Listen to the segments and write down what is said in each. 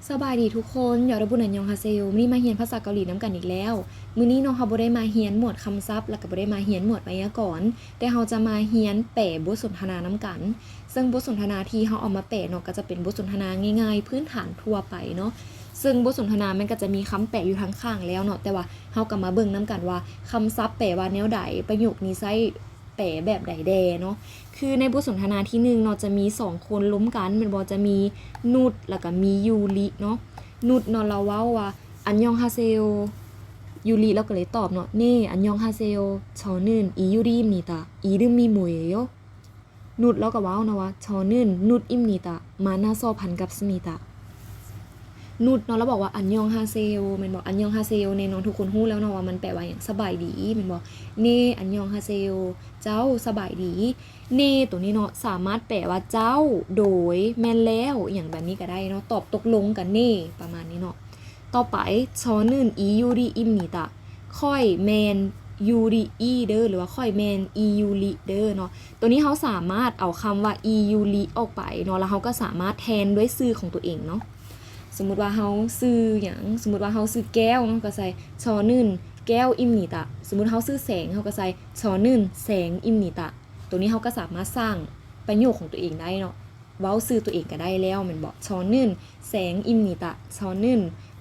ສະບາຍດີທຸກຄົນ, 여러분 안녕하세요. ມື້ນີ້ມາຮຽນພາສາເກົາຫຼີນຳກັນອີກແລ້ວ. ມື້ນີ້ເນາະ ເຮົາບໍ່ໄດ້ມາຮຽນໝວດຄຳສັບ ແລະ ກໍບໍ່ໄດ້ມາຮຽນໝວດໄວຍາກອນ, ແຕ່ເຮົາຈະມາຮຽນແປບົດສົນທະນານຳກັນ. ເຊິ່ງບົດສົນທະນາທີ່ເຮົາເອົາມາແປເນາະ ກໍຈະເປັນບົດສົນທະນາງ່າຍໆ ພື້ນຖານທົ່ວໄປເນາະ. ເຊິ່ງບົດສົນທະນາມັນກໍຈະມີຄຳແປຢູ່ທາງຂ້າງແລ້ວເນາະ, ແຕ່ວ່າເຮົາກໍມາເບິ່ງນຳກັນວ່າ ຄຳສັບແປວ່າແນວໃດ, ປະໂຫຍກນີ້ໃຊ້ ແປແບບໃດແດ່ເນາະ. ຄືໃນບົດສົນທະນາທີໜຶ່ງເນາະ ຈະມີສອງຄົນລົມກັນແມ່ນບໍ່? ຈະມີນຸດ ແລ້ວກໍມີຢູລິເນາະ. ນຸດເນາະ ລາວເວົ້າວ່າ 안녕하세요. ຢູລິລາວກໍເລີຍຕອບເນາະ 네 안녕하세요. 저는 이유리입니다. 이름이 뭐예요? ນຸດລາວກໍເວົ້າເນາະວ່າ 저는 ܢܘດ입니다. 만나서 반갑습니다. ນຸດເນາະ ລາວບອກວ່າ 안녕하세요 ແມ່ນບໍ່? 안녕하세요 ແນ່ນອນທຸກຄົນຮູ້ແລ້ວເນາະວ່າມັນແປວ່າຫຍັງ, ສະບາຍດີແມ່ນບໍ່? 네 안녕하세요. ເຈົ້າສະບາຍດີ. 네 ໂຕນີ້ເນາະ ສາມາດແປວ່າເຈົ້າ, ໂດຍ, ແມ່ນແລ້ວ ອີ່ຫຍັງແບບນີ້ກໍໄດ້ເນາະ, ຕອບຕົກລົງກັນ 네 ປະມານນີ້ເນາະ. ຕໍ່ໄປ 저는 이유리입니다. ຂ້ອຍແມ່ນຢູລິອີເດີ ຫຼືວ່າຂ້ອຍແມ່ນອີຢູລິເດີເນາະ. ໂຕນີ້ເຮົາສາມາດເອົາຄຳວ່າອີຢູລິອອກໄປເນາະ ແລ້ວເຮົາກໍສາມາດແທນດ້ວຍຊື່ຂອງຕົວເອງເນາະ. ສົມມຸດວ່າເຮົາຊື່ຫຍັງ? ສົມມຸດວ່າເຮົາຊື່ແກ້ວເນາະ ກໍໃສ່ 저는 ꓗແກ້ວອິບນິຕະ. ສົມມຸດເຮົາຊື່ແສງ ເຮົາກໍໃສ່ 저는 ꓢງອິບນິຕະ. ໂຕນີ້ເຮົາກໍສາມາດສ້າງປະໂຫຍກຂອງຕົວເອງໄດ້ເນາະ. ເວົ້າຊື່ຕົວເອງກໍໄດ້ແລ້ວແມ່ນບໍ່? 저는 ꓢງອິບນິຕະ. 저는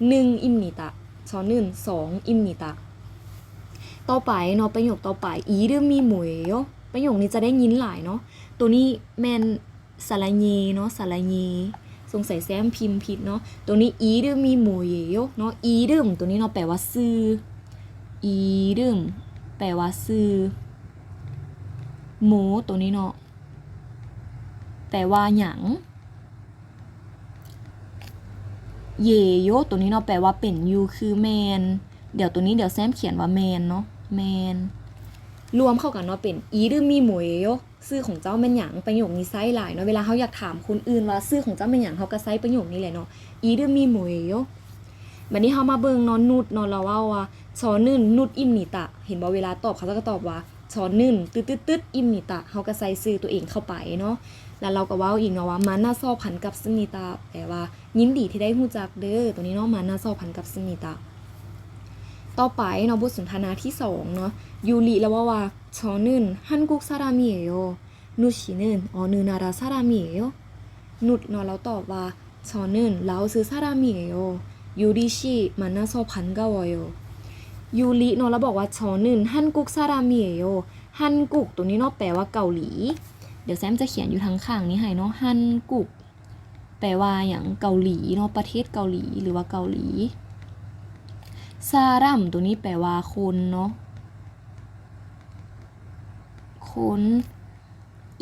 ܢܢ ꓲ 입니다. 저는 ܣܘ ܝ ܝ ܡ ܢ ܝ ܕ. ຕໍ່ໄປເນາະ ປະໂຫຍກຕໍ່ໄປ 이름이 뭐예요? ປະໂຫຍກນີ້ຈະໄດ້ຍິນຫຼາຍເນາະ. ໂຕນີ້ແມ່ນສະລະເຍເນາະ ສະລະເຍ. ສົງໄສແຊມພິມຜິດເນາະ. ໂຕນີ້ 이름이 뭐예요? ເນາະ. 이름 ໂຕນີ້ເນາະ ແປວ່າຊື່. 이름 ແປວ່າຊື່. 뭐 ໂຕນີ້ເນາະ ແປວ່າຫຍັງ? 예요 ໂຕນີ້ເນາະ ແປວ່າເປັນຢູ່ ຄືແມ່ນ. ດຽວໂຕນີ້ ດຽວແຊມຂຽນວ່າແມ່ນເນາະ ແມ່ນ. ລວມເຂົ້າກັນເນາະ ເປັນ 이름이 뭐예요? ຊື່ຂອງເຈົ້າແມ່ນຫຍັງ? ປະໂຫຍກນີ້ໃຊ້ຫຼາຍເນາະ. ເວລາເຮົາຢາກຖາມຄົນອື່ນວ່າຊື່ຂອງເຈົ້າແມ່ນຫຍັງ ເຮົາກໍໃຊ້ປະໂຫຍກນີ້ແຫຼະເນາະ 이름이 뭐예요? ບັດນີ້ເຮົາມາເບິ່ງເນາະ ܢຸດເນາະ ລາວເວົ້າວ່າ 저는 ܢܘܕ입니다. ເຫັນບໍ່? ເວລາຕອບ ເຂົາເຈົ້າກໍຕອບວ່າ 저는 ܛືດໆ 입니다. ເຮົາກໍໃສ່ຊື່ຕົວເອງເຂົ້າໄປເນາະ. ແລ້ວລາວກໍເວົ້າອີກເນາະວ່າ 만나서 반갑습니다. ແປວ່າ ຍິນດີທີ່ໄດ້ຮູ້ຈັກເດີ. ໂຕນີ້ເນາະ 만나서 반갑습니다. ຕໍ່ໄປເນາະ ບົດສົນທະນາທີສອງເນາະ ຢູລິລາວເວົ້າວ່າ 저는 한국 사람이에요. ܢຸܕ씨 는 어느 나라 사람이에요? ܢຸດເນາະ ລາວຕອບວ່າ 저는 라오스 사람이에요. 유리 씨 만나서 반가워요. ຢູລິເນາະ ລາວບອກວ່າ 저는 한국 사람이에요. 한국 ໂຕນີ້ເນາະ ແປວ່າເກົາຫຼີ. ດຽວແຊມຈະຂຽນຢູ່ທາງຂ້າງນີ້ໃຫ້ເນາະ 한국 ແປວ່າຫຍັງ? ເກົາຫຼີເນາະ ປະເທດເກົາຫຼີ ຫຼືວ່າເກົາຫຼີ. 사람 ໂຕນີ້ແປວ່າຄົນເນາະ ຄົນ.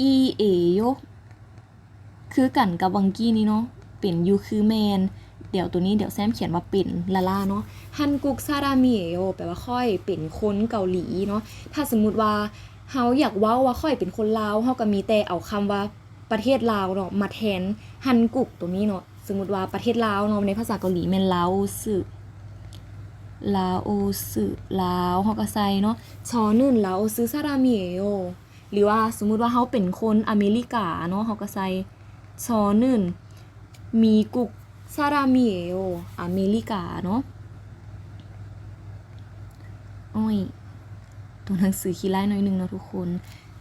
이에요 ຄືກັນກັບຫວ່າງກີ້ນີ້ເນາະ ເປັນຢູ່ ຄືແມ່ນ. ດຽວໂຕນີ້ ດຽວແຊມຂຽນວ່າເປັນລ້າໆເນາະ. 한국 사람이에요 ແປວ່າຂ້ອຍເປັນຄົນເກົາຫຼີເນາະ. ຖ້າສົມມຸດວ່າເຮົາຢາກເວົ້າວ່າຂ້ອຍເປັນຄົນລາວ ເຮົາກໍມີແຕ່ເອົາຄຳວ່າ ປະເທດລາວເນາະ ມາແທນ 한국 ໂຕນີ້ເນາະ. ສົມມຸດວ່າປະເທດລາວເນາະ ໃນພາສາເກົາຫຼີແມ່ນ 라오스. 라오스 ລາວ ເຮົາກໍໃສ່ເນາະ 저는 라오스 사람이에요. ຫຼືວ່າສົມມຸດວ່າເຮົາເປັນຄົນອາເມລິກາເນາະ ເຮົາກໍໃສ່ 저는 미국 사람이에요. ອາເມລິກາເນາະ. ໂອ້ຍ ຕົວໜັງສືຂີ້ລ້າຍໜ້ອຍໜຶ່ງເນາະທຸກຄົນ.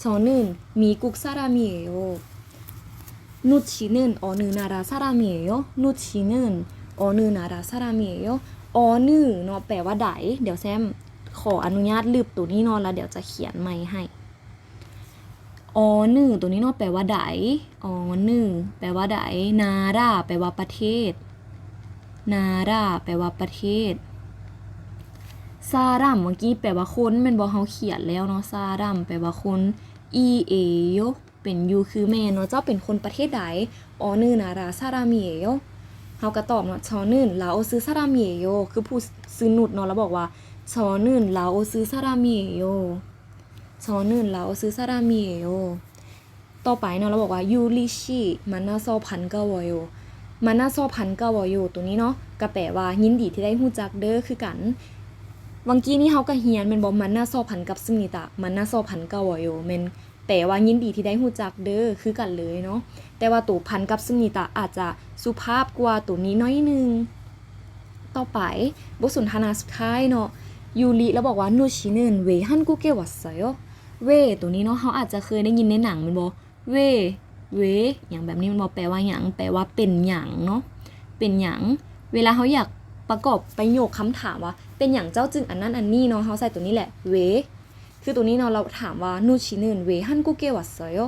저는 미국 사람이에요. ܢຸܕ씨 는 어느 나라 사람이에요? ܢຸܕ씨 는 어느 나라 사람이에요? 어느 ເນາະ ແປວ່າໃດ. ດຽວແຊມຂໍອະນຸຍາດລຶບໂຕນີ້ເນາະ ແລ້ວດຽວຈະຂຽນໃໝ່ໃຫ້. 어느 ໂຕນີ້ເນາະ ແປວ່າໃດ. 어느 ແປວ່າໃດ. 나라 ແປວ່າປະເທດ. 나라 ແປວ່າປະເທດ. 사람 ເມື່ອກີ້ແປວ່າຄົນແມ່ນບໍ່? ເຮົາຂຽນແລ້ວເນາະ 사람 ແປວ່າຄົນ. 이에요 ເປັນຢູ່ ຄືແມ່ນເນາະ. ເຈົ້າເປັນຄົນປະເທດໃດ? 어느 나라 사람이에요? ເຮົາກໍຕອບເນາະ 저는 라오스 사람이에요. ຄືຜູ້ຊື່ນຸດເນາະ ລາວບອກວ່າ 저는 라오스 사람이에요. 저는 라오스 사람이에요. ຕໍ່ໄປເນາະ ລາວບອກວ່າ 유리 씨 만나서 반가워요. 만나서 반가워요 ໂຕນີ້ເນາະ ກໍແປວ່າ ຍິນດີທີ່ໄດ້ຮູ້ຈັກເດີ ຄືກັນ. ຫວ່າງກີ້ນີ້ເຮົາກໍຮຽນແມ່ນບໍ່? 만나서 반갑습니다. 만나서 반가워요 ແມ່ນ ປວ່າຍິນດີທີ່ໄດ້ຮູ້ຈັກເດີ ຄືກັນເລີຍເນາະ. ແຕ່ວ່າໂຕພັນກັບຊຶງນິຕະອາດຈະສຸພາບກວ່າໂຕນີ້ໜ້ອຍໜຶ່ງ. ຕໍ່ໄປ ບົດສົນທະນາສຸດທ້າຍເນາະ, ຢູລິລາວບອກວ່າ 누구는 왜 한국에 왔어요? 왜 ໂຕນີ້ເນາະ ເຮົາອາດຈະເຄີຍໄດ້ຍິນໃນໜັງແມ່ນບໍ່? 왜, 왜 ຫຍັງແບບນີ້ແມ່ນບໍ່? ແປວ່າຫຍັງ? ແປວ່າເປັນຫຍັງເນາະ ເປັນຫຍັງ? ເວລາເຮົາຢາກປະກອບປະໂຫຍກຄຳຖາມວ່າ ເປັນຫຍັງເຈົ້າຈຶ່ງອັນນັ້ນອັນນີ້ເນາະ ເຮົາໃສ່ໂຕນີ້ແຫຼະ 왜. ຄືໂຕນີ້ເນາະ ລາວຖາມວ່າ 누구는 왜 한국에 왔어요?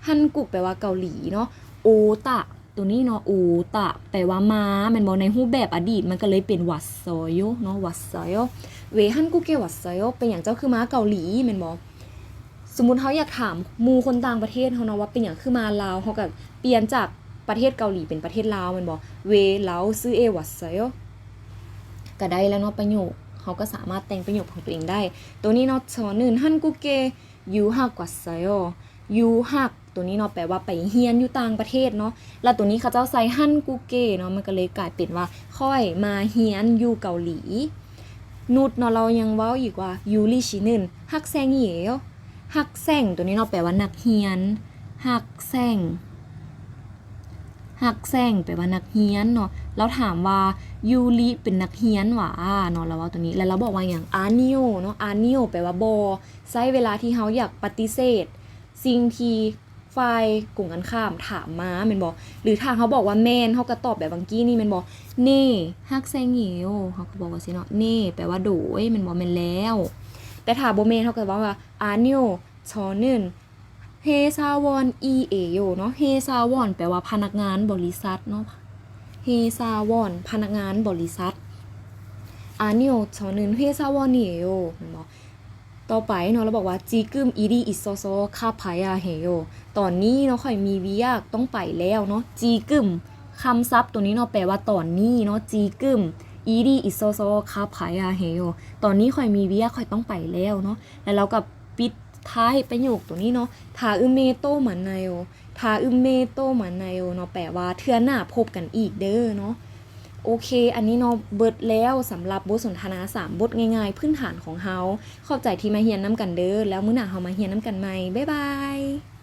한국 ແປວ່າເກົາຫຼີເນາະ. 오다 ໂຕນີ້ເນາະ 오다 ແປວ່າມາແມ່ນບໍ່? ໃນຮູບແບບອະດີດມັນກໍເລີຍເປັນ 왔어요 ເນາະ 왔어요. 왜 한국에 왔어요? ເປັນຫຍັງເຈົ້າຄືມາເກົາຫຼີແມ່ນບໍ່? ສົມມຸດເຮົາຢາກຖາມໝູ່ຄົນຕ່າງປະເທດເຮົາເນາະວ່າ ເປັນຫຍັງຄືມາລາວ? ເຮົາກໍປ່ຽນຈາກປະເທດເກົາຫຼີເປັນປະເທດລາວແມ່ນບໍ່? 왜 라오스에 왔어요? ກໍໄດ້ແລ້ວເນາະ ປະໂຫຍກ ເຮົາກໍສາມາດແຕ່ງປະໂຫຍກຂອງຕົວເອງໄດ້. ໂຕນີ້ເນາະ 저는 한국에 유학 왔어요. 유학 ໂຕນີ້ເນາະ ແປວ່າໄປຮຽນຢູ່ຕ່າງປະເທດເນາະ ແລ້ວໂຕນີ້ເຂົາເຈົ້າໃສ່ 한국에 ເນາະ ມັນກໍເລີຍກາຍເປັນວ່າ ຂ້ອຍມາຮຽນຢູ່ເກົາຫຼີ. ܢຸດເນາະ ລາວຍັງເວົ້າອີກວ່າ 유리 씨는 학생이에요. 학생 ໂຕນີ້ເນາະ ແປວ່ານັກຮຽນ 학생, 학생 ແປວ່ານັກຮຽນເນາະ. ລາວຖາມວ່າ ຢູລິເປັນນັກຮຽນຫວາເນາະ ລາວເວົ້າໂຕນີ້ ແລ້ວລາວບອກວ່າຫຍັງ? 아니요 ເນາະ 아니요 ແປວ່າບໍ່. ໃຊ້ເວລາທີ່ເຮົາຢາກປະຕິເສດສິ່ງທີ່ ຝ່າຍກົງກັນຂ້າມຖາມມາແມ່ນບໍ່? ຫຼືຖ້າເຮົາບອກວ່າແມ່ນ ເຮົາກໍຕອບແບບຫວ່າງກີ້ນີ້ແມ່ນບໍ່? 네, 학생이에요. ເຮົາກໍບອກວ່າຊີ້ເນາະ 네 ແປວ່າໂດຍແມ່ນບໍ່? ແມ່ນແລ້ວ. ແຕ່ຖ້າບໍ່ແມ່ນ ເຮົາກໍເວົ້າວ່າ 아니요, 저는 회사원이에요 ເນາະ. 회사원 ແປວ່າພະນັກງານບໍລິສັດເນາະ. 회사원 ພະນັກງານບໍລິສັດ. 아니요, 저는 회사원이에요 ແມ່ນບໍ່? ຕໍ່ໄປເນາະ ລາວບອກວ່າ 지금 일이 있어서 가봐야 해요. ຕອນນີ້ເນາະ ຂ້ອຍມີວຽກຕ້ອງໄປແລ້ວເນາະ. 지금 ຄຳສັບໂຕນີ້ເນາະ ແປວ່າຕອນນີ້ເນາະ. 지금 일이 있어서 가봐야 해요. ຕອນນີ້ຂ້ອຍມີວຽກ ຂ້ອຍຕ້ອງໄປແລ້ວເນາະ. ແລ້ວລາວກໍປິດທ້າຍປະໂຫຍກໂຕນີ້ເນາະ 다음에 또 만나요. 다음에 또 만나요 ເນາະ ແປວ່າເທື່ອໜ້າພົບກັນອີກເດີເນາະ. ໂອເຄ ອັນນີ້ເນາະ ເບິດແລ້ວສຳລັບບົດສົນທະນາສາມບົດງ່າຍໆພື້ນຖານຂອງເຮົາ. ຂອບໃຈທີ່ມາຮຽນນຳກັນເດີ ແລ້ວມື້ໜ້າເຮົາມາຮຽນນຳກັນໃໝ່. ບາຍບາຍ.